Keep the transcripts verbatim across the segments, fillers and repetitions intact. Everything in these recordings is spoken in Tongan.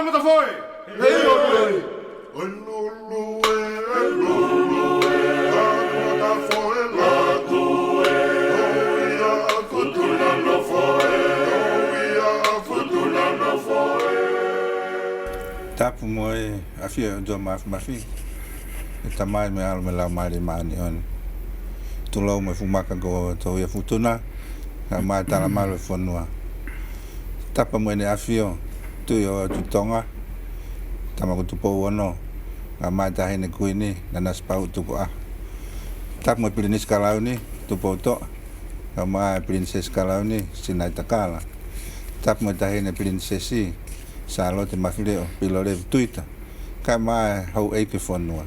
Matafoe! Hei, oi, oi! Oi, lulu, e, e, lulu, e, ka matafoe, la, tu, e, o, ia, a, futu, la, no, fo, e, o, ia, a, futu, la, no, fo, e. Tapu mo e ʻafio ʻa e ʻOtua Mafimafi, ʻe Tamai mo e ʻAlo mo e Laumālie Māʻoniʻoni. Tulou mo e fuʻu maka ko Touiaʻofutuna, kae ʻumaʻā e talamalu ʻo e fonua. Tapu mo ʻEne ʻAfio, Tuʻi ʻo e ʻOtu Tonga, Tama ko Tupou Ono, kae ʻumaʻā e Taʻahine Kuini, Nanasipauʻu Tukuʻaho. Tapu mo e Pilinisi Kalauni, Tupoutoʻa, kae ʻumaʻā e Pilinisesi Kalauni, Sinaitakala. Tapu mo e Taʻahine Pilinisesi, Sālote Mafileʻo Pilolevu Tuita, kae ʻumaʻā e houʻeiki ʻo e fonua.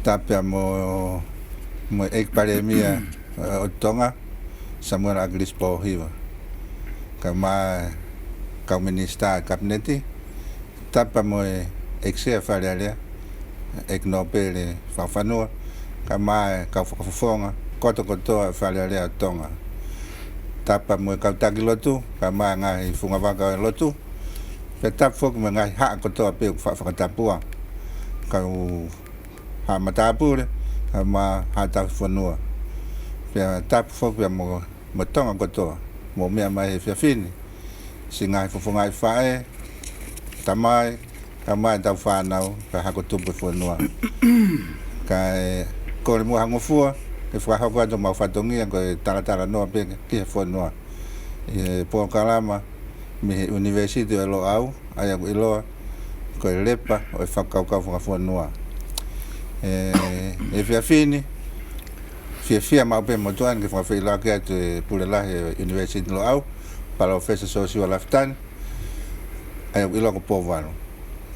Tapu pea mo, mo e ʻEiki Palēmia ʻo Tonga, Samuela ʻAkilisi Pōhiva, kae ʻumaʻā e kau minisitā ʻo e Kapineti. Tapu pea mo e ʻEiki Sea ʻo e Fale Alea, ʻEiki Nōpele Fakafanua, kae ʻumaʻā e kau fakafofonga kotokotoa ʻo e Fale Alea ʻo Tonga. Tapu pea mo e kau taki lotu, kae ʻumaʻā e ngaahi fungavaka ʻo e lotu. Pea tapu foki mo e ngaahi haʻa kotoa pē ʻoku faʻa fakatapua, kau haʻa matāpule, kae ʻumaʻā e haʻa tauhi fonua. Pea tapu foki pea mo, mo Tonga kotoa, mou meʻa mai he efiafi ni, siʻi ngaahi fofongaʻi faʻē, tamai, kae ʻumaʻā ʻetau fānau, kae hako tupu e fonua. Kae kole muʻa ha ngofua ke fakahoko atu homau fatongia ko e talatalanoa pē ki he fonua, ʻi he polokalama mei he ʻUnivēsiti ʻo e Loʻau, ʻa ia ʻoku ʻiloa ko e Lepa ʻo e Fakakaukau Fakafonua. ʻE, ʻi he efiafi ni, fiefia maʻu pē motuʻa ni ke fakafeʻiloaki atu e Pule Lahi ʻo e ʻUnivēsiti Loʻau, Palōfesa Siosiua Lafitani, ʻa ia ʻoku ʻiloa ko Pouvalu.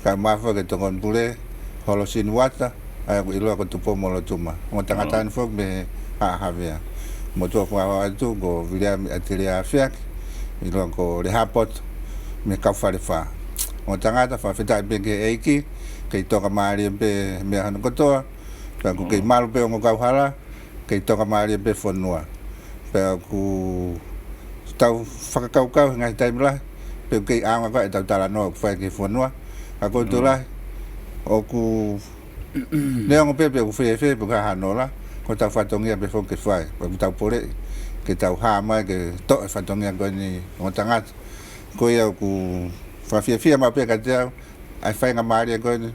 Kae ʻumaʻā foki e Tokoni Pule, Holosini Uata, ʻa ia ʻoku ʻiloa ko Tupou-mo-Lotuma. Ongo tangata ni foki mei he Haʻa Havea. Motuʻa fakahoa atu ko Viliami ʻAtelea Afeaki, ʻiloa ko Lehapoto, mei he Kau Falefā. Ongo tangata, fakafetaʻi pē ki he ʻEiki, kei tokamālie pē meʻa hono kotoa, pea ʻoku kei malu pē ongo kauhala, kei tokamālie pē fonua. Pea ʻoku tau fakakaukau he ngaahi taimi lahi, pe ʻoku kei ʻaonga koā ʻetau talanoa ʻoku fai ki he fonua. Ka ʻoku ou tui lahi, ʻoku neongo pē pe ʻoku fēfē pe ʻoku hā hano lahi, ko hotau fatongia pē foki ke fai. Pea ʻoku tau poleʻi ke tau hā mai ke toʻo e fatongia ko eni ongo tangata. Ko ia ʻoku fakafiefia maʻu pē kiate au ʻa e faingamālie ko eni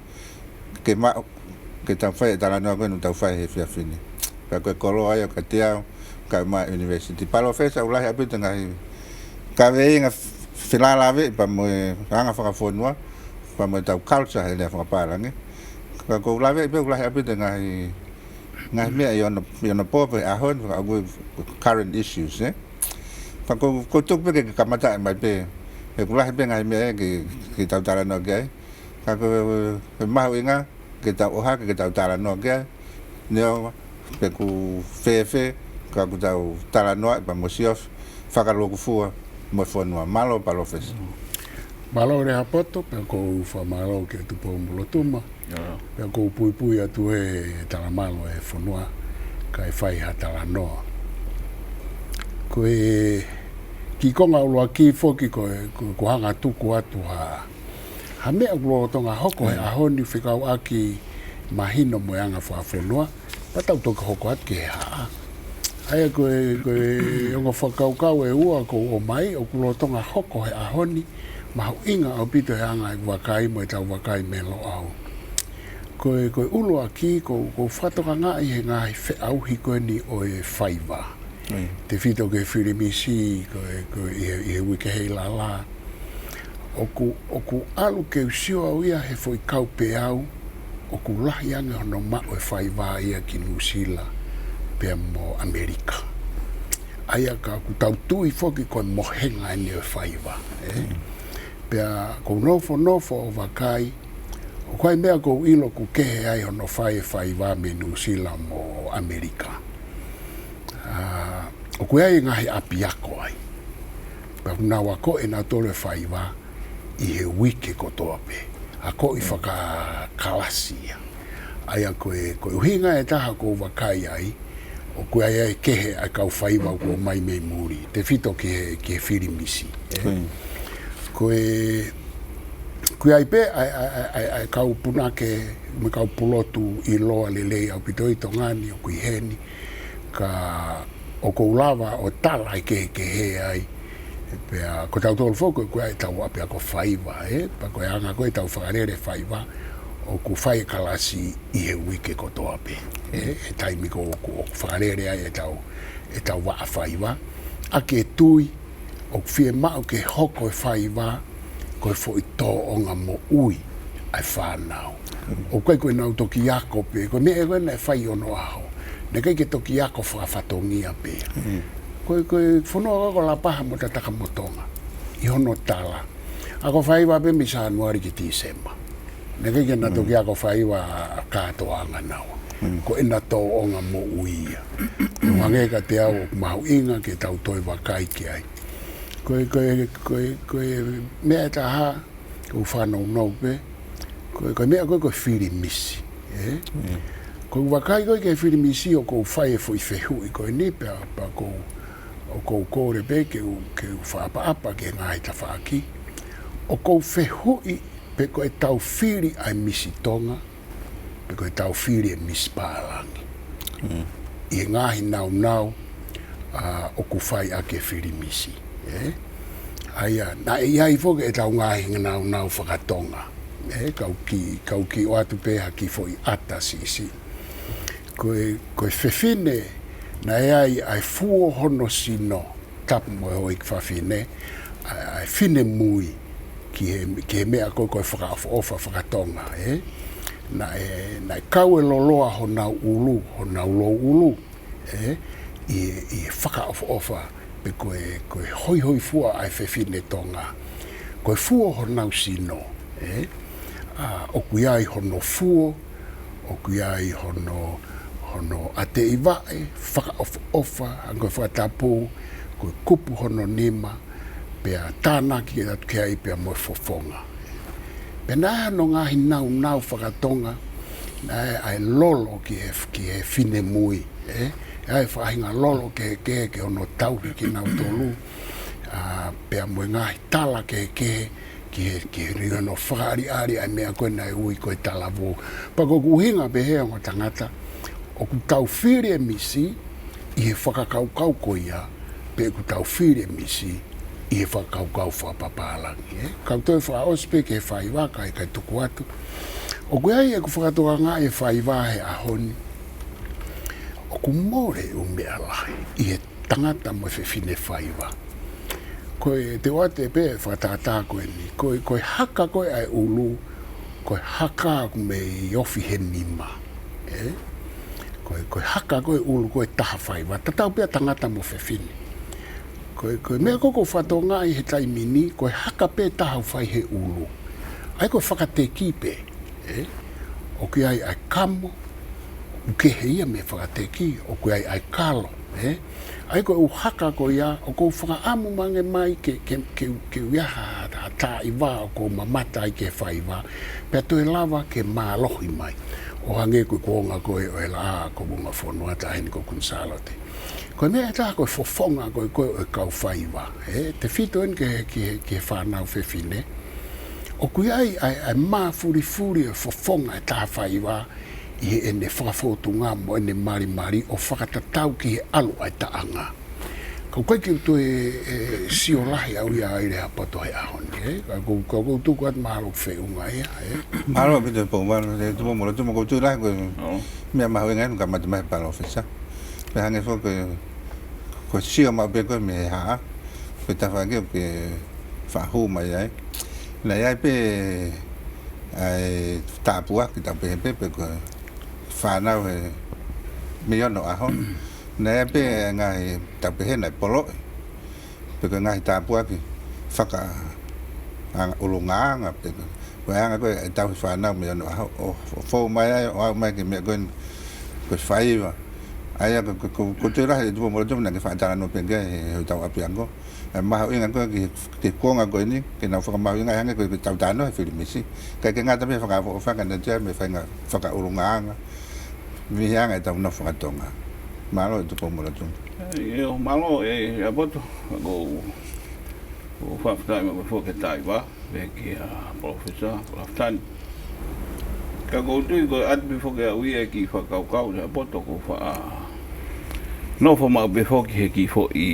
ke maʻu, ke tau fai e talanoa ko eni ʻoku tau fai he efiafi ni. Pea ko e koloa ia kiate au, kae ʻumaʻā e ʻUnivēsiti. Palōfesa, ʻoku lahi ʻaupito e ngaahi kaveinga felālāveʻi pea mo e anga fakafonua, pea mo ʻetau culture he lea fakapālangi. Ka ʻoku ou laveʻi pē ʻoku lahi ʻaupito e ngaahi, ngaahi meʻa ʻi onopooni he ʻaho ni, fakaʻuhi current issues, ē? Ka ʻoku, ʻoku ou tuku pē ke kamata mai pē, he ʻoku lahi pē ngaahi meʻa ia ke, ke tau talanoa ki ai. Ka ko e, ko e mahuʻinga ke tau ʻohake, ke tau talanoa ki ai. Neongo pe ʻoku fēfē, ka ʻoku tau talanoa pea mo siofi fakalūkufua mo e fonua. Mālō, Palōfesa. Mālō Lehapoto, pea ʻoku ou fakamālō kia Tupou-mo-Lotuma. Pea ʻoku ou puipui atu he talamalu ʻo e fonua, kae fai ha talanoa. Ko e kiʻi konga ʻuluaki foki ko e, ko, ko e hanga tuku atu ha, ha meʻa ʻoku lolotonga hoko he ʻaho ni fekauʻaki mahino mo e anga fakafonua, pea tau toki hoko atu ki he haʻa. ʻA ia ko e, ko e ongo fakakaukau ʻe ua ʻoku ou ʻomai, ʻoku lolotonga hoko he ʻaho ni, mahuʻinga ʻaupito e anga ʻeku vakai mo ʻetau vakai mei Loʻau. Ko e, ko e ʻuluaki, ʻoku ou, ʻoku ou fakatokangaʻi he ngaahi feʻauhi ko eni ʻo e faiva. Tefito ki he filimisi, ko e, ko e ʻi he, ʻi he uike heilala. ʻOku, ʻoku ʻalu ke u sio au ia he foʻi kaupeau, ʻoku lahi ange hono maʻu e faiva ia ki Nuʻusila, pea mo ʻAmelika. ʻA ia ka ʻoku tau tui foki ko e mohenga eni ʻo e faiva, ē? Pea ʻoku ou nofonofo ʻo vakai, ʻoku ʻi ai e meʻa ʻoku ou ʻilo ʻoku kehe ai hono fai e faiva mei Nuʻusila mo ʻAmelika. ʻA, ʻoku ʻi ai e ngaahi ʻapiako ai. Pea ʻoku nau akoʻi ʻenautolu e faiva ʻi he uike kotoa pē. Akoʻi fakakalasi ia. ʻA ia ko e, ko e ʻuhinga ʻe taha ʻoku ou vakai ai, ʻoku ʻi ai e kehe ʻa e kau faiva ʻoku ʻomai mei muli. Tefito ki he, ki he filimisi. Ko e, ko e, ʻOku ʻi ai pē ʻa e, ʻa e, ʻa e, ʻa e, ʻa e kau punake, mo e kau pulotu ʻiloa lelei ʻaupito ʻi Tonga ni ʻoku ʻi heni, ka ʻoku ou lava ʻo tala e kehekehe ai. Pea ko tautolu foki ʻoku ʻi ai ʻetau ʻapiako faiva, ē? Pea ko e anga ko ē ʻetau fakalele faiva, ʻoku fai e kalasi ʻi he uike kotoa pē, ē? He taimi ko ē ʻoku, ʻoku fakalele ai ʻetau, ʻetau vaʻa faiva. ʻA e tui, ʻoku fiemaʻu ke hoko e faiva ko e foʻi tōʻonga moʻui ʻa e fānau. ʻOku ʻikai ko ʻenau toki ako pē, ko e meʻa ko ē naʻe fai ʻi onoʻaho. Naʻe ʻikai ke toki ako fakafatongia pē. Ko e, ko e fonua ko ē ko Lapaha mo Tatakamotonga ʻi hono tala, ako faiva pē mei Sānuali ki Tīsema. Naʻe ʻikai ke na toki ako faiva kātoanga naua. Ko ʻena tōʻonga moʻui ia. ʻO hangē kiate au ʻoku mahuʻinga ke tau toe vakai ki ai. Ko e, ko e, ko e, ko e meʻa ʻe taha ʻoku ou fanongonongo pē, ko e, ko e meʻa ko ē ko e fili misi, ē? Ko e vakai ko ē ki he fili misi ʻoku ou fai e foʻi fehuʻi ko eni pea, pea ʻoku ou, ʻoku ou kole pē ke u, ke u fakaʻapaʻapa ki he ngaahi tafaʻaki. ʻOku ou fehuʻi pe ko ʻetau fili ʻa e misi Tonga, pe ko ʻetau fili e misi pālangi. ʻI he ngaahi naunau, ʻa, ʻoku fai ʻaki e fili misi, ē? ʻA ia, naʻe ʻi ai foki ʻetau ngaahi naunau fakatonga, ē? Kau ki, kau ki ʻoatu pē ha kiʻi foʻi ʻata siʻisiʻi. Ko e, ko e fefine, naʻe ʻi ai ʻa e fuo hono sino, tapu mo e houʻeiki fafine, ʻa, ʻa e finemui ki he, ki he meʻa ko ē ko e fakaʻofoʻofa fakatonga, ē? Naʻe, naʻe kau e loloa honau ʻulu, honau louʻulu, ē? ʻI, ʻi he fakaʻofoʻofa, pe ko e, ko e hoihoifua ʻa e fefine Tonga. Ko e fuo honau sino, ē? ʻA, ʻoku ʻi ai hono fuo, ʻoku ʻi ai hono, hono ʻateʻi vaʻe, fakaʻofoʻofa, hangē ko e fakatapu, ko e kupu hono nima, pea tānaki atu ki ai pea mo e fofonga. Pea naʻe ʻi ai hono ngaahi naunau fakatonga, naʻe ʻi ai e lolo ki he, ki he finemui, ē? ʻI ai e faʻahinga lolo kehekehe ki hono tauhi kinautolu, ʻa, pea mo e ngaahi tala kehekehe, ki he, ki he ʻenau fakaʻaliʻali ʻa e meʻa ko ē naʻe ui ko e talavou. Pea ko ʻeku ʻuhinga pē he ongo tangata, ʻoku tau fili e misi ʻi he fakakaukau ko ia, pe ʻoku tau fili e misi ʻi he fakakaukau fakapapālangi, ē? Kau toe fakaʻosi pē ki he faiva, kae, kae tuku atu. ʻOku ʻi ai ʻeku fakatokangaʻi e faiva he ʻaho ni, ʻoku mole ʻū meʻa lahi ʻi he tangata mo e fefine faiva. Ko e te u ʻoatu pē fakatātā ko eni. Ko e, ko e haka ko ē ʻa e ʻulu, ko e haka ʻoku mei ofi he nima. Ē? Ko e, ko e haka ko ē ʻulu ko ē taha faiva. Tatau pē ʻa tangata mo fefine. Ko e, ko e meʻa ko ē ʻoku ou fakatokangaʻi he taimi ni, ko e haka pē taha ʻoku fai he ʻulu. ʻA ia ko e fakateki pē. Ē? ʻOku ʻi ai ʻa e kamo, ʻoku kehe ia mei he fakateki, ʻoku ʻi ai ʻa e kalo, ē? ʻA ia ko e ʻū haka ko ia, ʻoku ou fakaʻamu ange mai ke, ke, ke, ke ʻi ai ha, ha, ha taimi ʻoku ou mamata ai ki he faiva, pea toe lava ke mālohi mai. ʻO hangē ko e kuonga ko ē ʻo e laʻā ko Vunga Fonua, taʻahine ko Kuini Sālote. Ko e meʻa ʻe taha ko e fofonga ko ē ko ē ʻo e kau faiva, ē? Tefito eni ki he, ki he, ki he fānau fefine. ʻOku ʻi ai ʻa e, ʻa e māfulifuli ʻo e fofonga ʻe taha faiva ʻi heʻene fakafōtunga mo ʻene malimali ʻo fakatatau ki he ʻalu ʻa e taʻanga. Ka ʻoku ʻikai ke u toe, ē, sio lahi au ia ai Lehaapoto he ʻaho ni, ē? Ka ʻoku, ka ʻoku ou tuku atu mahalo feʻunga ia, ē? Mālō ʻaupito Pouvalu, ē, Tupoumolotuma, ʻoku ou tui lahi ko e meʻa mahuʻinga eni ka mate mai Palōfesa. Pea hangē foki ko e, ko e sio maʻu pē ko ē mei he haʻa, ko e tafaʻaki ʻoku ke fakahū mai ai. Naʻe ʻi ai pē ʻa e tāpuaki tau pehē pē, pe ko e fānau he mei onoʻaho. Naʻe ʻi ai pē ngaahi tau pehē naʻe poloʻi, pe ko e ngaahi tāpuaki faka-, anga-, ʻulungaanga, pe ko e, ko e anga ko ē ʻetau fānau mei onoʻaho, ʻo, ʻo fou mai ai, ʻo aʻu mai ki he meʻa ko ē ko e faiva. ʻA ia ko, ko, ko, ʻoku ou tui lahi Tupoumolotuma naʻa ke fakatalanoa pē ki ai he, he ʻetau ʻapiako. ʻE mahuʻinga ko ē ki, ki he kuonga ko eni, ke nau fakamahuʻingaʻi ange ko e, ko ʻetau talanoa he fili misi. ʻIkai ke ngata pē he fakaʻofoʻofa ka naʻe toe ʻi ai mo e faʻahinga fakaʻulungaanga mei he anga ʻetau nofo fakatonga. Mālō Tupoumolotuma. ʻIo, mālō ē Lehaapoto, ʻoku ou Fakafetaʻi maʻu pē foki ki he taiva, pea kia Professor Lafitani. Ka ʻoku ou tui ko e ʻoatu pē foki ʻe au ia e kiʻi fakakaukau ʻa Lehaapoto ʻoku ou faʻa nofo maʻu pē foki he kiʻi foʻi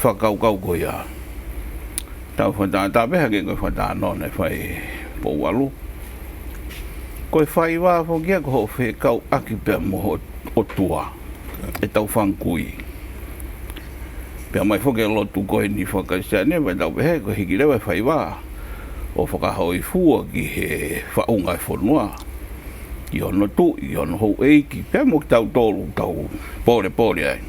fakakaukau ko ia. Tau fakatātā pē hangē ko e fakatātā naʻe fai ʻe Pouvalu. Ko e faiva foki ia ko hoʻo fekauʻaki pea mo ho ʻOtua ʻetau fanga kui. Pea mai foki e lotu ko eni faka-Kalisitiane, pea tau pehē ko e hiki leva e faiva ʻo fakahōifua ki he faʻunga e fonua, ki hono tuʻi, ki hono houʻeiki, pea mo kitautolu ʻoku tau pōlepole ai.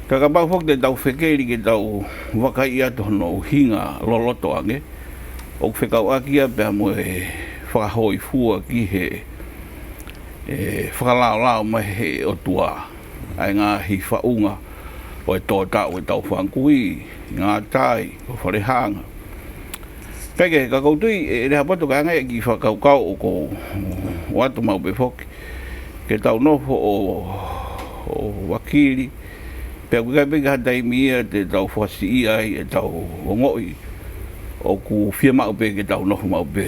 Ka kapau foki te tau fekeli ke tau vakaiʻi atu hono ʻuhinga loloto ange, ʻoku fekauʻaki ia pea mo e fakahōifua ki he, e, fakalaolao mai he ʻOtua ʻa e ngaahi faʻunga ʻo e tō taʻu ʻetau fanga kui, ngaahi tai, ko Falehanga. Pea ke, ka ʻoku ou tui, ʻe, ʻe Lehaapoto, ka ʻi ai ha kiʻi fakakaukau ʻoku ou ʻoatu maʻu pē foki, ke tau nofo ʻo, ʻo vakili, pea ʻoku ʻikai pē ke ʻi ai ha taimi ia te tau fakasiʻia ai ʻetau ongoʻi ʻoku fiemaʻu pē ke tau nofo maʻu pē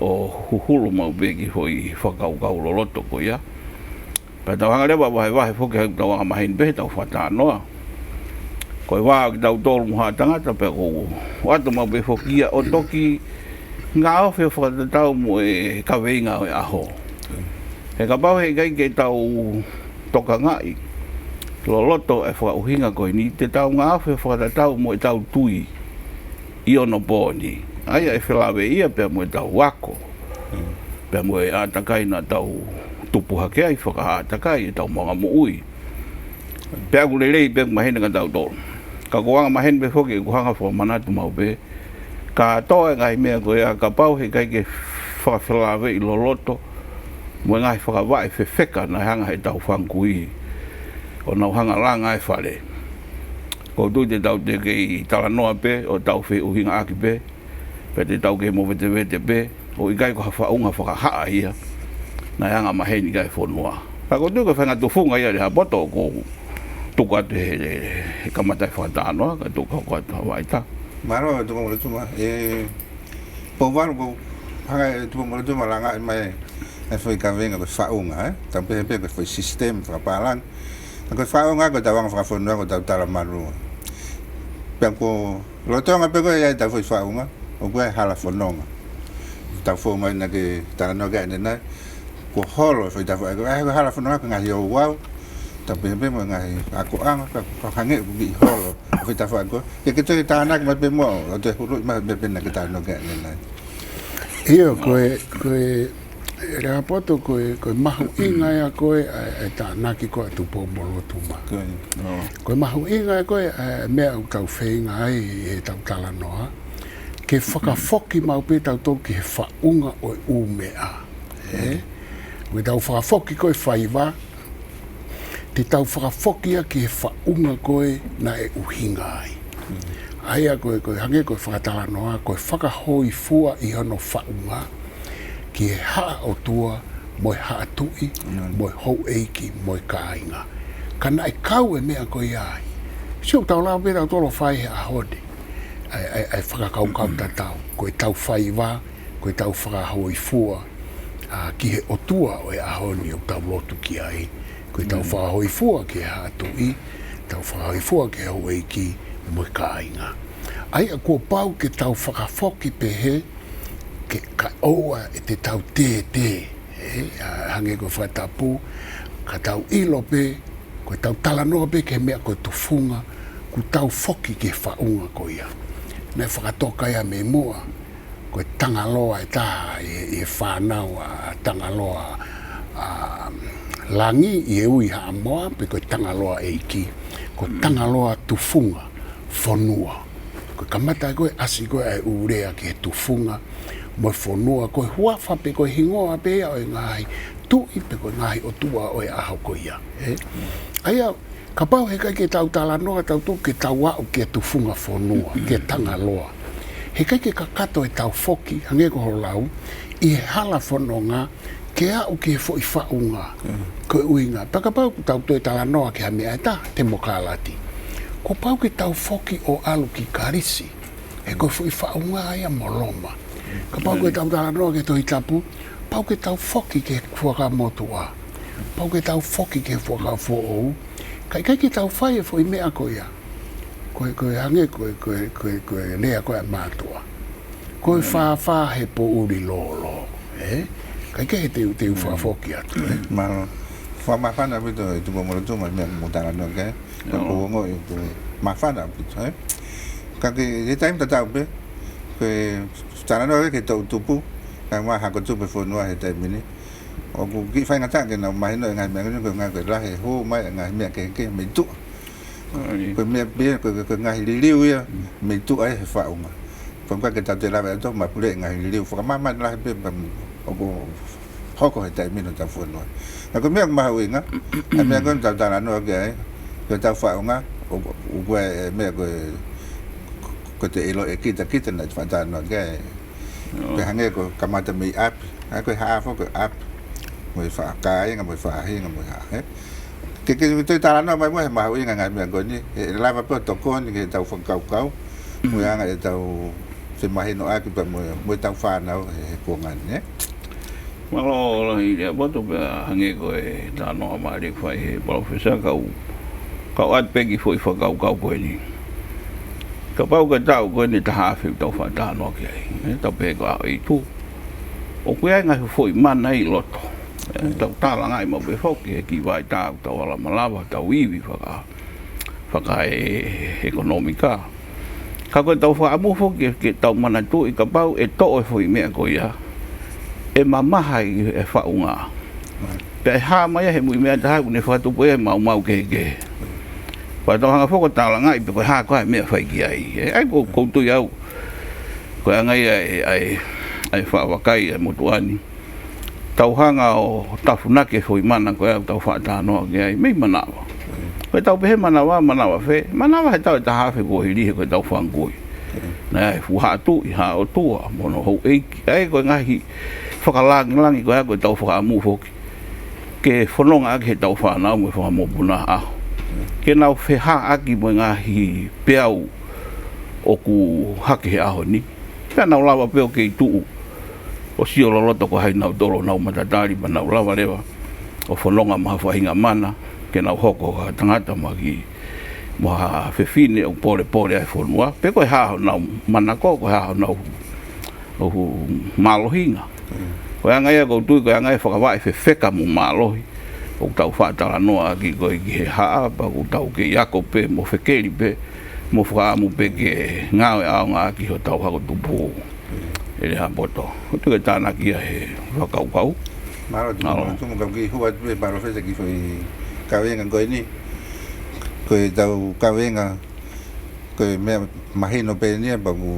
ʻo huhulu maʻu pē ki he foʻi fakakaukau loloto ko ia. Pea tau hanga leva ʻo vahevahe foki ʻetau angamaheni pē heʻetau fakatalanoa. Ko e vā ʻo kitautolu mo haʻa tangata, pea ʻoku ou ʻoatu maʻu pē foki ia ʻo toki ngaofe ʻo fakatatau mo e kaveinga ʻo e ʻaho. He kapau he ʻikai ke tau tokangaʻi loloto e fakaʻuhinga ko eni, te tau ngaofe ʻo fakatatau mo ʻetau tui ʻi onopōni. ʻA ia ʻe felāveʻi ia pea mo ʻetau ako, pea mo e ʻātakai naʻa tau tupu hake ai, fakaʻātakai ʻetau maʻuʻanga moʻui. Pea ʻoku lelei pē ʻoku maheni kia tautolu. Ka ʻoku ou angamaheni pē foki ʻeku hanga ʻo fakamanatu maʻu pē, kātoa e ngaahi meʻa ko ia, kapau he ʻikai ke fakafelāveʻi loloto mo e ngaahi fakavaʻe fefeka naʻe hanga heʻetau fanga kui ʻo nau hanga ʻo langa e fale, ʻoku ou tui te tau teʻeki ke talanoa pē ʻo tau feʻuhingaʻaki pē, pea te tau kei movetevete pē, ʻo ʻikai ko ha faʻunga fakahaʻa ia naʻe angamaheni ki ai e fonua. Ka ʻoku ou tui ko e faʻahinga tufunga ia, Lehaapoto, ʻoku ou tuku atu he, he, he kamata e fakatalanoa, kae tuku atu ʻa Vaita. Mālō, Tupoumolotuma. ʻE, Pouvalu, ʻoku ou hanga ʻe Tupoumolotuma ʻo langaʻi mai e foʻi kaveinga ko e faʻunga, ē? Tau pehē pē ko e foʻi sisitemi fakapālangi. Ka ko e faʻunga ko ʻetau anga fakafonua, ko ʻetau talamalu. Pea ko e lolotonga pē ko ē ʻetau foʻi faʻunga, ʻoku ʻi ai e hala fononga. Tau fou mai naʻa ke talanoa ki ai ʻanenai, kuo holo e foʻi tafaʻaki ko ē, ʻa e hala fononga ko e ngaahi ouau, tau pehē pē mo e ngaahi akoʻanga, ka, ka hangē ʻoku kiʻi holo e foʻi tafaʻaki ko ē. Ke ke toe tānaki mai pē muʻa, ʻo toe huluʻi mai pē naʻa ke talanoa ki ai ʻanenai. ʻIo, ko e, ko e, Lehaapoto, ko e, ko e mahuʻinga ia ko ē ʻa e, ʻa e tānaki ko ē ʻa Tupoumolotuma. Ko e, ʻo. Ko e mahuʻinga ia ko ē ʻa e meʻa ʻoku tau feinga ai ʻi heʻetau talanoa, ke fakafoki maʻu pē tautolu ki he faʻunga ʻo e ʻū meʻa. Ē? Mm. Ko ʻetau fakafoki ko ē faiva, te tau fakafoki ia ki he faʻunga ko ē naʻe ʻuhinga ai. Mm. ʻA ia ko e, ko e hangē ko e fakatalanoa, ko e fakahōifua ʻi hono faʻunga ki he haʻa ʻotua, mo e haʻa tuʻi, mm, mo e houʻeiki, mo e kāinga. Ka naʻe kau e meʻa ko ia ai. Sio, tau lava pē tautolu ʻo fai he ʻaho ni ʻa e, ʻa e, ʻa e fakakaukau, mm, tatau. Ko ʻetau faiva, ko ʻetau fakahōifua, ʻa, ki he ʻOtua ʻo e ʻaho ni ʻoku tau lotu ki ai. Ko ʻetau, mm, fakahōifua ki he haʻa tuʻi, tau fakahōifua ki he houʻeiki mo e kāinga. ʻA ia kuo pau ke tau fakafoki pehē, ke, kae ʻoua ʻe te tau tētē, ē, ʻa, hangē ko e fakatapu, ka tau ʻilo pē, ko ʻetau talanoa pē ki he meʻa ko e tufunga, kuo tau foki ki he faʻunga ko ia. Naʻe fakatoka ia mei muʻa, ko e Tangaloa ʻe taha ʻi, ʻi he fānau ʻa Tangaloa, ʻa, Langi ʻi he ui Haʻamoa, pe ko e Tangaloa ʻEiki, ko e, mm, Tangaloa tufunga fonua. Ko e kamata ko ē ʻasi ko ē ʻa e ʻū lea ki he tufunga mo e fonua, ko e huafa pe ko e hingoa pē ia ʻo e ngaahi tuʻi pe ko e ngaahi ʻotua ʻo e ʻaho ko ia, ē? ʻA ia, kapau he ʻikai ke tau talanoa tautolu ke tau aʻu ki he tufunga fonua, ki he Tangaloa, he ʻikai ke kakato ʻetau foki, hangē ko hoʻo lau, ʻi he hala fononga, ke aʻu ki he foʻi faʻunga, mm, ko e ʻuhinga. Pea kapau ʻoku tau toe talanoa ki ha meʻa ʻe taha, temokalati. Kuo pau ke tau foki ʻo ʻalu ki Kalisi. He ko e foʻi faʻunga ia mo Loma. Kapau ko ʻetau talanoa ki he Tohi Tapu, pau ke tau foki ki he Fuakava Motuʻa. Pau ke tau foki ki he Fuakava Foʻou. Ka ʻikai ke tau fai e foʻi meʻa ko ia. Ko e, ko e hangē ko e, ko e, ko e, ko e lea ko ē ʻa e mātuʻa. Ko e fāfā he poʻuli lōlō, ē? Ka ʻikai ke teu, teu fakafoki atu, ē? Mālō. Fakamāfana ʻaupito ʻe Tupou Molotu mo e meʻa mo talanoa ki ai. Ko e ongo ʻi ko e māfana ʻaupito, ē? Ka ke, he taimi tatau pē, ko e talanoa ki he toʻutupu, kae ʻumaʻā hako tupu e fonua he taimi ni. ʻOku kiʻi faingataʻa ke nau mahino e ngaahi meʻa ni, ko e ngaahi ko e lahi e hū mai e ngaahi meʻa kehekehe mei tuʻa. Ko e meʻa pē, ko e, ko e ngaahi liliu ia, mei tuʻa ia he faʻunga. Ko e ʻikai ke tau toe lava ʻe tautolu ʻo mapuleʻi e ngaahi liliu fakamāmani lahi pē pea mo ʻoku hoko he taimi ni hotau fonua. Ka ko e meʻa mahuʻinga, ʻa e meʻa ko ē ʻoku tau talanoa ki ai, ko ʻetau faʻunga, ʻo, ʻo ko e meʻa ko e, ko e te ʻilo ʻe kita, kita naʻe faʻa talanoa ki ai. Pea hangē ko e kamata mei ʻapi, ʻa ia ko e haʻa foki ko e ʻapi, mo e faʻa kāinga, mo e faʻahinga, mo e haʻa, ē? Ke, ke, ke toe talanoa mai muʻa he mahuʻinga e ngaahi meʻa ko eni, ʻe lava pē ʻo tokoni ki heʻetau fakakaukau, mo e anga ʻetau femahinoʻaki pea mo, mo ʻetau fānau he, he kuonga ni, ē? Mālō lahi Lehaapoto, pea hangē ko e talanoa mālie ʻoku fai he palōfesa, kau, kau ʻoatu pē kiʻi foʻi fakakaukau ko eni. Kapau ko e taʻu ko eni taha afe ʻoku tau faʻa talanoa ki ai, ē, tau pehē ko e ʻaho ʻe hiva. ʻOku ʻi ai e ngaahi foʻi mana ʻi loto. Ē, tau talangaʻi maʻu pē foki he kiʻi vaitā ʻoku tau ala malava, tau ivi faka, fakaekonōmika. Ka ko ʻetau fakaʻamu foki ke, ke tau manatuʻi kapau ʻe toʻo e foʻi meʻa ko ia, ʻe mamaha e faʻunga. Pea ʻe hā mai ia he muiʻi meʻa taha ʻoku ne fakatupu ia he maumau kehekehe. Pea tau hanga foki ʻo talangaʻi pe ko e hā koā e meʻa ʻe fai ki ai. Ē, ʻa ia ʻoku ou tui au, ko e anga ia ʻa e, ʻa e, ʻa e faʻa vakai ʻa e motuʻa ni. Tau hanga ʻo tafunaki e foʻi mana ko ē ʻoku tau faʻa talanoa ki ai, mei manava. Ko ʻetau pehē manava, manava fē, manava he taʻu ʻe taha afe kuo hili he ko ʻetau fanga kui. Naʻe ʻi ai e fuʻu Haʻa Tuʻi, Haʻa ʻOtua, mo hono houʻeiki. ʻA ia ko e ngaahi fakalāngilangi ko ē ʻoku tau fakaʻamu foki ke fononga ʻaki heʻetau fānau mo e fanga mokopuna ʻaho. Ke nau feʻaveʻaki mo e ngaahi peau ʻoku hake he ʻaho ni. Pea nau lava pē ʻo kei tuʻu ʻo sio loloto ko hai nautolu ʻoku nau matatali, pea nau lava leva ʻo fononga mo ha faʻahinga mana, ke nau hoko ko ha tangata mo ha kiʻi, mo ha fefine ʻoku polepole ai e fonua. Pe ko e hā honau manako, ko e hā honau, ʻoku mālohinga. Ko e anga ia ʻoku ou tui, ko e anga ia e fakavaʻe fefeka mo mālohi ʻoku tau faʻa talanoa ʻaki ko ē ki he haʻa, pea ʻoku tau kei ako pē mo fekeli pē, mo fakaʻamu pē ke ngāue ʻaonga ʻaki hotau hako tupu. ʻE Lehaapoto. ʻOku ou tui ke tānaki ia he fakakaukau. Mālō, Tupou Molotu, mo kau kiʻi hū atu pē palōfesa ki he foʻi kaveinga ko eni. Ko ʻetau kaveinga, ko e meʻa mahino pē eni ia, pea ʻoku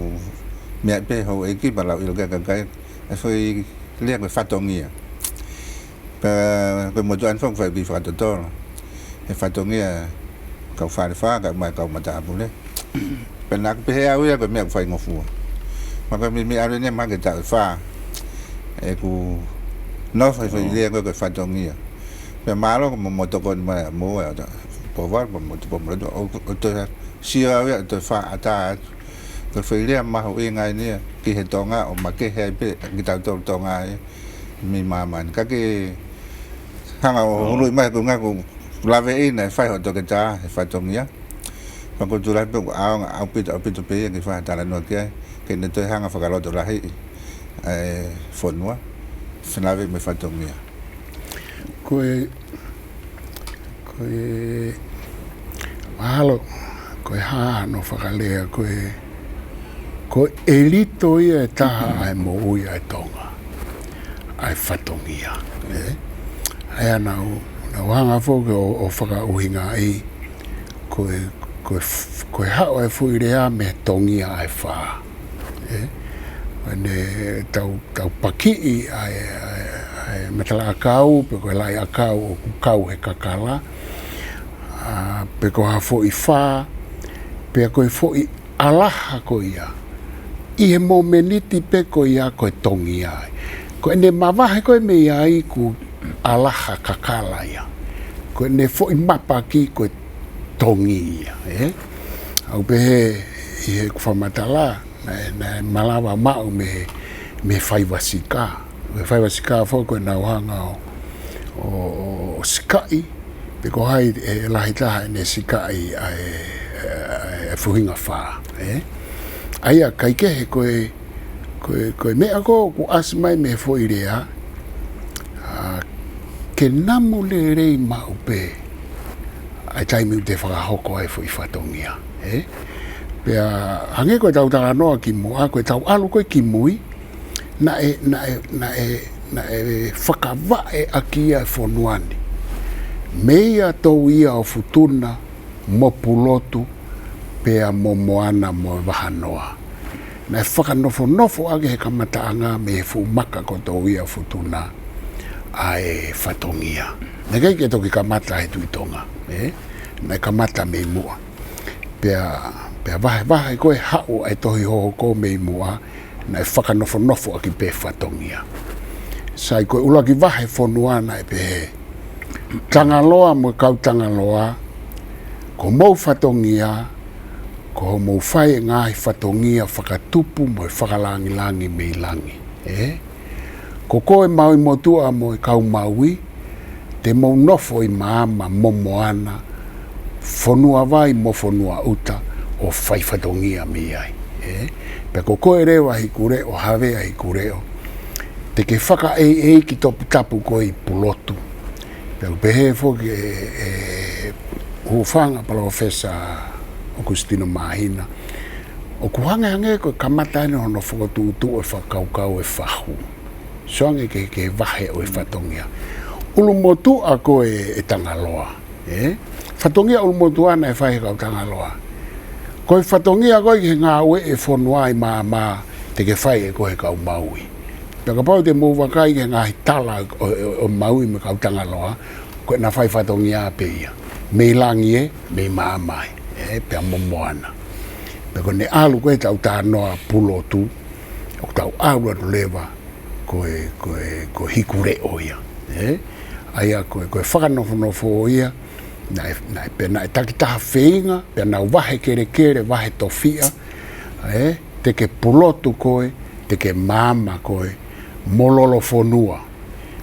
meʻa pē houʻeiki pea lau ʻilo ki ai e kakai. ʻA e foʻi lea ko e fatongia. Pea ko e motuʻa ni foki ʻoku fai e kiʻi fakatotolo. He fatongia kau Falefā, kae ʻumaʻā e kau matāpule. Pea naʻá ku pehē au ia ko e meʻa ʻoku faingofua. Mahalo ko e meimei ʻalu eni mahalo ki he taʻu ʻe fā ʻeku nofo he foʻi lea ko ē ko e fatongia. Pea mālō ko e mo, mo tokoni mai ʻa moua, ʻa Pouvalu, mo Tupou Molotu, ʻo, ʻo toe sio au ia, ʻo toe fakaʻatā atu. Ko e foʻi lea mahuʻinga eni ia ki he Tonga, ʻo makehe ai pē kitautolu Tonga ia mei māmani. Ka ke hanga ʻo huluʻi mai ko e ngaahi ko e laveʻi naʻe fai ʻe he toketā he fatongia. Pea ʻoku ou tui lahi pē ʻoku ʻaonga ʻaupito, ʻaupito pē ia ke fai ha talanoa ki ai, ke ne toe hanga ʻo fakalotolahiʻi e fonua, fenave mo e fatongia. Ko e, ko e, mahalo, ko e hā hono fakalea, ko e, ko e ʻelito ia ʻe taha ʻa e moʻui ʻa e Tonga, ʻa e fatongia, ē? ʻA ia naʻá ku, naʻá ku hanga foki ʻo, ʻo fakaʻuhingaʻi, ko e, ko e f-, ko e haʻu e foʻi lea mei he tongia ʻa e fā. Ē? Ko ʻene tau, tau pakiʻi ʻa e, ʻa e, ʻa e matalaʻakau, pe ko e laʻiʻakau ʻoku kau he kakala, ʻa, pe ko ha foʻi fā, pea ko e foʻi ʻalaha ko ia. ʻI he momeniti pē ko ia ko e tongia ai. Ko ʻene mavahe ko ē mei ai ko e ʻalaha kakala ia. Ko ʻene foʻi mapaki ko e tongi ia, ē? ʻOku pehē ʻi heʻeku fakamatala, naʻe, naʻe malava maʻu mei he, mei he faiva sika. Mei he faiva sika foki ko ē naʻa nau hanga ʻo, ʻo, ʻo, ʻo sikaʻi, pe ko hai ʻe lahi taha ʻene sikaʻi ʻa e, ʻa e, ʻa e fuhinga fā, ē? ʻA ia, kae kehe ko e, ko e, ko e meʻa ko ē ʻoku ʻasi mai mei he foʻi lea, ʻa, ke namu lelei maʻu pē ʻa e taimi ʻoku te fakahoko ai e foʻi fatongia, ē? Pea hangē ko ʻetau talanoa kimuʻa, ko ʻetau ʻalu ko ē ki mui, naʻe, naʻe, naʻe, naʻe fakavaʻe ʻaki ia e fonua ni. Meia Touiaʻofutuna mo Pulotu, pea mo Moana mo e Vahanoa. Naʻe fakanofonofo ʻaki he kamataʻanga mei he fuʻu maka ko Touiaʻofutuna ʻa e fatongia. Naʻe ʻikai ke toki kamata he Tuʻi Tonga, ē? Naʻe kamata mei muʻa. Pea, pea vahevahe ko ē haʻu ʻa e tohi hohoko mei muʻa, naʻe fakanofonofo ʻaki pē fatongia. Sai, ko e ʻuluaki vahe fonua naʻe pehē: Tangaloa mo e kau Tangaloa, ko homou fatongia, ko hoʻomou fai e ngaahi fatongia fakatupu mo e fakalāngilangi mei langi, ē? Ko koe Maui Motuʻa mo e kau Maui, te mou nofo ʻi Maama mo Moana, Fonuavai mo Fonuaʻuta, ʻo fai fatongia mei ai, ē? Pea ko koe leva Hikuleʻo, Havea Hikuleʻo, te ke fakaʻeiʻeiki toputapu koe ʻi Pulotu. Pea ʻoku pehē foki ʻe, ʻe Hūfanga Palōfesa ʻOkusitino Māhina, ʻoku hangehangē ko e kamata eni hono fokotuʻutuʻu e fakakaukau e fahu. Sio ange ki he, ki he vahe ʻo e fatongia. ʻUlumotuʻa ko ē e Tangaloa, ē? Fatongia ʻulumotuʻa naʻe fai he kau Tangaloa. Ko e fatongia ko ē ki he ngāue e fonua ʻi Maama, te ke fai ʻe koe he kau Maui. Pea kapau te mou vakai ki he ngaahi tala ʻo, ʻo, ʻo Maui mo e kau Tangaloa, ko ʻena fai fatongia pē ia. Mei langi ē, mei Maama ē, ē, pea mo Moana. Pea ko ʻene ʻalu ko ē ʻetau talanoa Pulotu, ʻoku tau ʻalu atu leva ko e, ko e, ko Hikuleʻo ia, ē? ʻA ia ko e, ko e fakanofonofo ia, naʻe, naʻe, pea naʻe takitaha feinga, pea nau vahe kelekele, vahe tofiʻa, ē? Te ke Pulotu koe, te ke Maama koe, mo Lolofonua,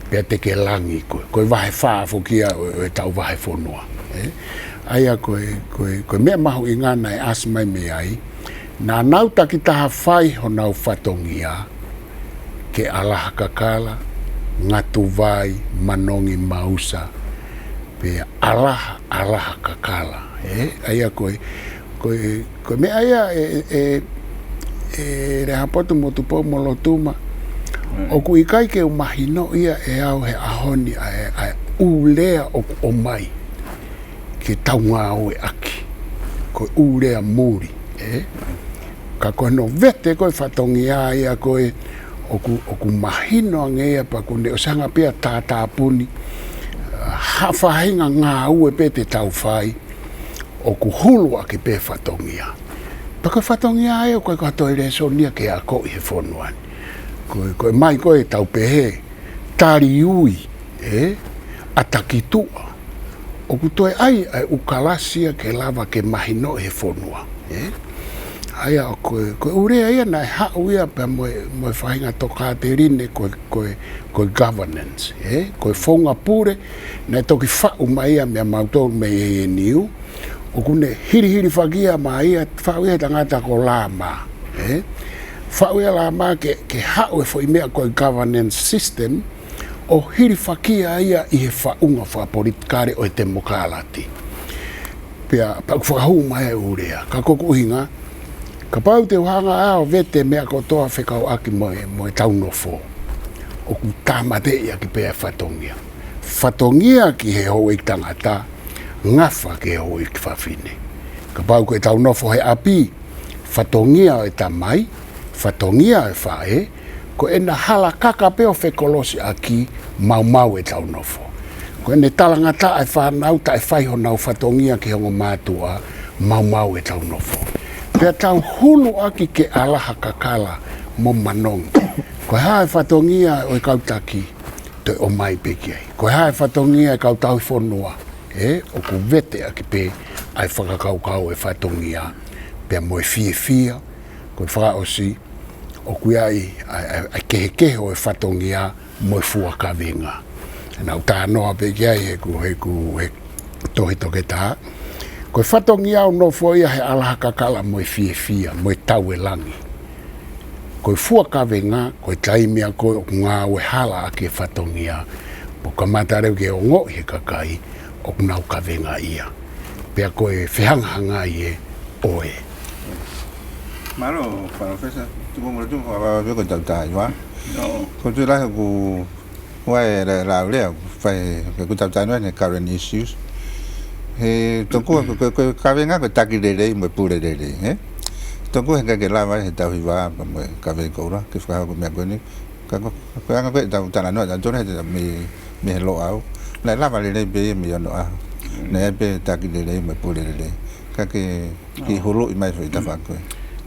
pea te ke Langi koe. Ko e vahe fā foki ia ʻo, ʻo ʻetau vahe fonua, ē? ʻA ia ko e, ko e, ko e meʻa mahuʻinga naʻe ʻasi mai mei ai, naʻa nau takitaha fai honau fatongia, kia ʻAlaha Kakala, Ngatuvai, Manongi, Mausa, pea ʻAlaha, ʻAlaha Kakala, ē? ʻA ia ko e, ko e, ko e meʻa ia ē, ē, ē, ē Lehaapotu mo Tupou mo Lotuma. Mm. ʻOku ʻikai ke u mahinoʻi ia ʻe au he ʻaho ni ʻa e, ʻa e ʻū lea ʻoku ʻomai ke tau ngāueʻaki. Ko e ʻū lea muli, ē? Ka ko hono vete ko ē fatongia ia ko ē ʻoku, ʻoku mahino ange ia pea ʻoku ne ʻosi hanga pē ia ʻo tātāpuni, ʻa, ha faʻahinga ngāue pē te tau fai, ʻoku hulu ʻaki pē fatongia. Pea ko e fatongia ē ʻoku ʻikai ko ha toe lēsoni ia ke akoʻi he fonua ni. Ko e, ko e ʻomai ko ē ʻetau pehē, tali ui, ē? ʻAtaki tuʻa. ʻOku toe ʻai ʻa e ʻū kalasi ia ke lava ke mahinoʻi he fonua, ē? ʻA ia ko e, ko e ʻū lea ia naʻe haʻu ia pea mo e, mo e faʻahinga tokāteline ko e, ko e, ko e governance, ē? Ko e founga pule, naʻe toki faʻu mai ia meia mautolu mei A N U, ʻoku ne hilihilifaki ia mai ia, faʻu ia he tangata ko Lāmā, ē? Faʻu ia Lāmā ke, ke haʻu e foʻi meʻa ko e governance system, ʻo hilifaki ia ʻi he faʻunga fakapolitikale ʻo e temokalati. Pea, pea ʻoku fakahū mai e ʻū lea. Ka ko ʻeku ʻuhinga, kapau te u hanga ʻe au ʻo vete meʻa kotoa fekauʻaki mo e, mo ʻetau nofo, ʻoku tāmateʻi ʻaki pē ʻa e fatongia. Fatongia ki he houʻeiki tangata, ngafa ki he houʻeiki fafine. Kapau ko ʻetau nofo he ʻapi, fatongia ʻo e tamai, fatongia ʻo e faʻē, ko ʻena hala kaka pē ʻo fekolosiʻaki, maumau ʻetau nofo. Ko ʻene talangataʻa e fānau taʻe fai honau fatongia ki he ongo mātuʻa, maumau ʻetau nofo. Pea tau hulu ʻaki kia ʻAlaha Kakala mo Manongi. Ko e hā e fatongia ʻo e kau taki, toe ʻomai pē ki ai. Ko e hā e fatongia e kau tauhi fonua, ē, ʻoku vete ʻaki pē ʻa e fakakaukau e fatongia pea mo e fiefia. Ko e fakaʻosi, ʻoku ʻi ai ʻa e, ʻa e, ʻa e kehekehe ʻo e fatongia mo e fua kavenga. Naʻá ku talanoa pē ki ai heʻeku, heʻeku, he tohi toketā. Ko e fatongia ʻoku nofo ia he ʻalaha kakala mo e fiefia, mo e tauelangi. Ko e fua kavenga, ko e taimi ia ko ē ʻoku ngāue hala ʻaki e fatongia, pea kamata leva ke ongoʻi he kakai ʻoku nau kavengaʻia. Pea ko e fehangahangai ē ʻo e. Mālō, Palōfesa, tuku mo tuku, ko e tau tai, wa? ʻIo. Ko e tui lahi ʻoku ʻOku ʻi ai e la-, lau lea, fai, ke kuta tanu ne current issues. He tokua ko, ko, ko e kavenga ko e taki lelei mo e pule lelei, ē? Tokua he ʻikai ke lava he tauhi vā pea mo e kavei koula, ke fakahoko e meʻa ko eni. Ka ko, ko e anga ko ē ʻetau talanoa, ʻetau tonu he te mei, mei he Loʻau. Naʻe lava lelei pē mei onoʻaho. Naʻe ʻi ai pē taki lelei mo e pule lelei. Ka ke kiʻi huluʻi mai foʻi tafaʻaki ko ē.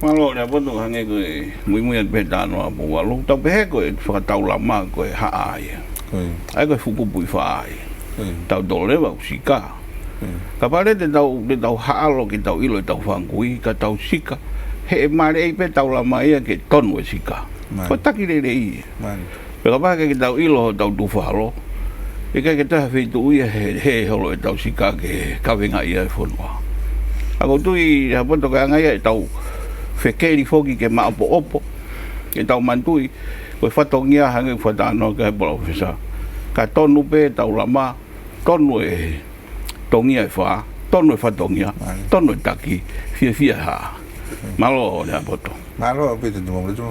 Mālō Lehaapoto, hangē ko e muimui atu pē he talanoa ʻa Pouvalu. Tau pehē ko e fakataulama ko e haʻa ia. Ko ia. ʻA ia ko e fukupuʻi fā ia. Ko ia. Tautolu leva ʻoku sika. Ko ia. Kapau leva te tau, te tau haʻalo ke tau ʻilo ʻetau fanga kui, ka tau sika, he ʻe maleʻi pē taulama ia ke tonu e sika. Mālie. Ko e taki lelei ia. Mālie. Pea kapau ʻikai ke tau ʻilo hotau tufa holo, ʻikai ke toe ha feituʻu ia he, he holo ʻetau sika ke kavengaʻi ai e fonua. ʻA ia ʻoku ou tui Lehaapoto ko e anga ia ʻetau fekeli foki ke maʻopoʻopo, ke tau manatuʻi, ko e fatongia hangē ko e fakatalanoa ʻa e Palōfesa. Ka tonu pē taulama, tonu e tongia e fā, tonu e fatongia, Mālie. Tonu e taki, fiefia e haʻa. Mālō Lehaapoto. Mālō ʻaupito Tuʻi Mamalu.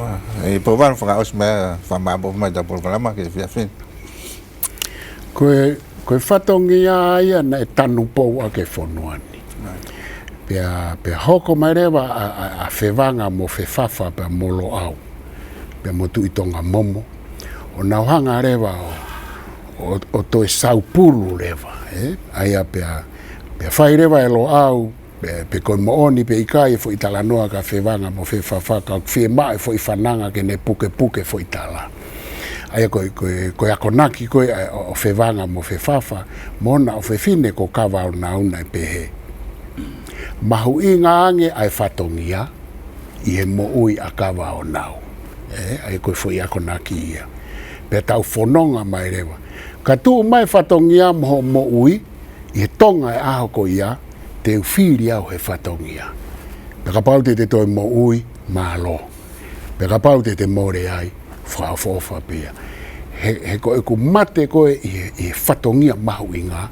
ʻE Pouvalu fakaʻosi mai ʻa e fakamaʻopoʻopo mai ʻetau polokalama ki he efiafi ni. Ko e, ko e fatongia ia naʻe tanupou ʻaki e fonua ni. Mālie. Pea, pea hoko mai leva ʻa, ʻa, ʻa Fevanga mo Fefafa pea mo Loʻau. Pea mo Tuʻi Tonga Momo. ʻO nau hanga leva ʻo, ʻo, ʻo toe saupulu leva, ē? ʻA ia pea, pea fai leva ʻe Loʻau, pe, pe ko e moʻoni pe ʻikai e foʻi talanoa kia Fevanga mo Fefafa, ka ʻoku fiemaʻu e foʻi fananga ke ne pukepuke e foʻi tala. ʻA ia ko e, ko e, ko e akonaki ko ē ʻo, ʻo Fevanga mo Fefafa, mo hona ʻofefine ko Kavaʻonau naʻe pehē. Mahuʻinga ange ʻa e fatongia ʻi he moʻui ʻa Kavaʻonau. Ē, ʻa ia ko e foʻi akonaki ia. Pea tau fononga mai leva. Ka tuʻu mai e fatongia mo hoʻo moʻui, ʻi he Tonga e ʻaho ko ia, te u fili au he fatongia. Pea kapau te te toe moʻui, mālō. Pea kapau te te mole ai, fakaʻofoʻofa pē ia. He, he ko ʻeku mate ko ē ʻi he, ʻi he fatongia mahuʻinga,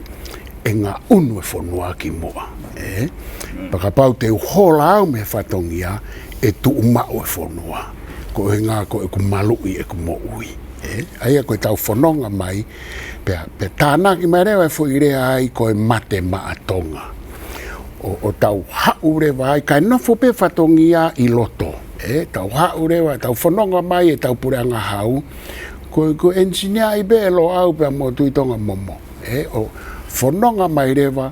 ʻe ngaʻunu e fonua ki muʻa. Ē? Pea kapau te u hola au mei he fatongia, ʻe tuʻu maʻu e fonua. Ko e ʻuhinga ko ʻeku maluʻi ʻeku moʻui. Ē? ʻA ia ko ʻetau fononga mai, pea, pea tānaki mai leva e foʻi lea ai ko e mate maʻa Tonga. ʻO, ʻo tau haʻu leva ai, kae nofo pē fatongia ʻi loto. Ē, tau haʻu leva, tau fononga mai ʻetau puleʻanga hau. Ko, ko e ʻenisiniaʻi pē ʻe Loʻau pea mo Tuʻi Tonga Momo. Ē, ʻo fononga mai leva,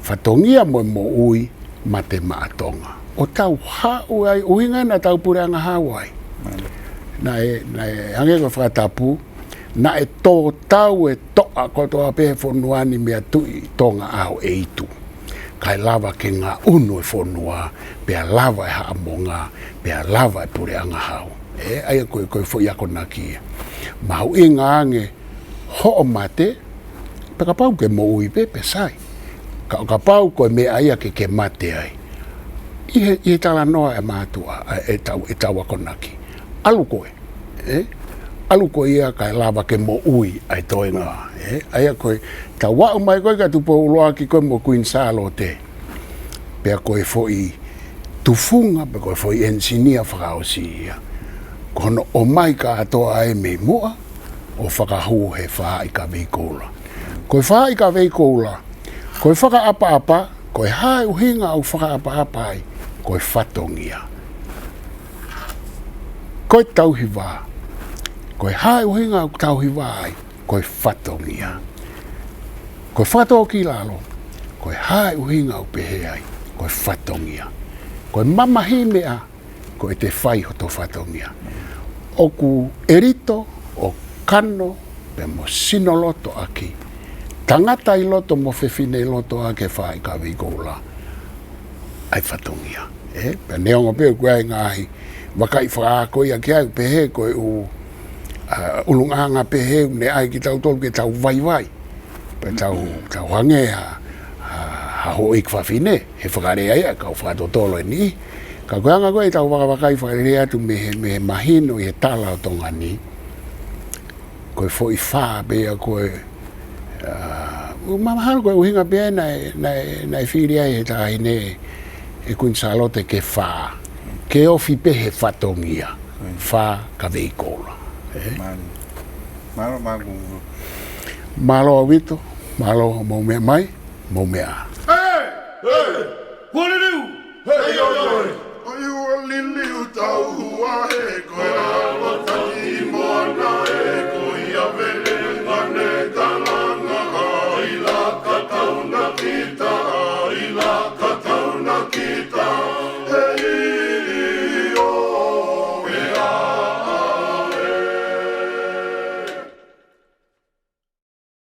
fatongia mo e moʻui, mate maʻa Tonga. ʻO tau haʻu ai, ʻuhinga naʻa tau puleʻanga hau ai. Naʻe, naʻe, hangē ko e fakatapu, naʻe tō tau e toʻa kotoa pē he fonua ni meia Tuʻi Tonga ʻAhoʻeitu. Kae lava ke ngaʻunu e fonua, pea lava e Haʻamonga, pea lava e puleʻanga hau. Ē, ʻa ia ko e, ko e foʻi akonaki ia. Mahuʻinga ange hoʻo mate, pea kapau ke moʻui pē, pea sai. Ka, kapau ko e meʻa ia ke, ke mate ai. ʻI he, ʻi he talanoa ʻa e mātuʻa, ʻa ʻetau, ʻetau akonaki. ʻAlu koe, ē? ʻAlu koe ia kae lava ke moʻui ʻa e toenga, ē? ʻA ia ko e, tau aʻu mai ko ē kia Tupou ʻUluaki ko ē mo Kuini Sālote. Pea ko e foʻi tufunga, pea ko e foʻi ʻenisinia fakaʻosi ia. Ko hono ʻomai kātoa ē mei muʻa, ʻo fakahū he Faʻahikaveikoula. Ko e Faʻahikaveikoula, ko e fakaʻapaʻapa, ko e hā e ʻuhinga ʻoku fakaʻapaʻapa ai, ko e fatongia. Ko e tauhi vā, ko e hā e ʻuhinga ʻoku tauhi vā ai, ko e fatongia. Ko e fakatōkilalo, ko e hā e ʻuhinga ʻoku pehē ai, ko e fatongia. Ko e mamahi meʻa, ko ʻete fai hoto fatongia. ʻOku ʻelito, ʻo kano, pea mo sino loto ʻaki. Tangata ʻi loto mo fefine ʻi loto ʻaki e Faʻahikaveikoula. ʻA e fatongia. ʻE, pea neongo pē ʻoku ʻi ai e ngaahi vakai fakaako ia ki ai, pehē ko e ʻū, ʻa, ʻulungaanga pehē ʻoku ne ʻai kitautolu ke tau vaivai. Pea tau, tau hangē ha, ha, ha houʻeiki fafine, he fakalea ia, kau fakatotolo eni. Ka ko e anga ko ē ʻetau vakavakai fakalelei atu mei he, mei he mahino ʻi he tala ʻo Tonga ni. Ko e foʻi fā pē ia ko e, ʻa, ma mahalo ko e ʻuhinga pē ia naʻe, naʻe, naʻe fili ai he taʻahine ʻe Kuini Sālote ke fā. Ke ofi pē he fatongia. Fā ka veikola. ʻE? Mālō. Mālō, mālō. Mālō ʻaupito, mālō mou meʻa mai, mou meʻa. Hei! Hei! Kuo liliu! Hei, oi, oi! Oi, ua liliu tau hua he koe.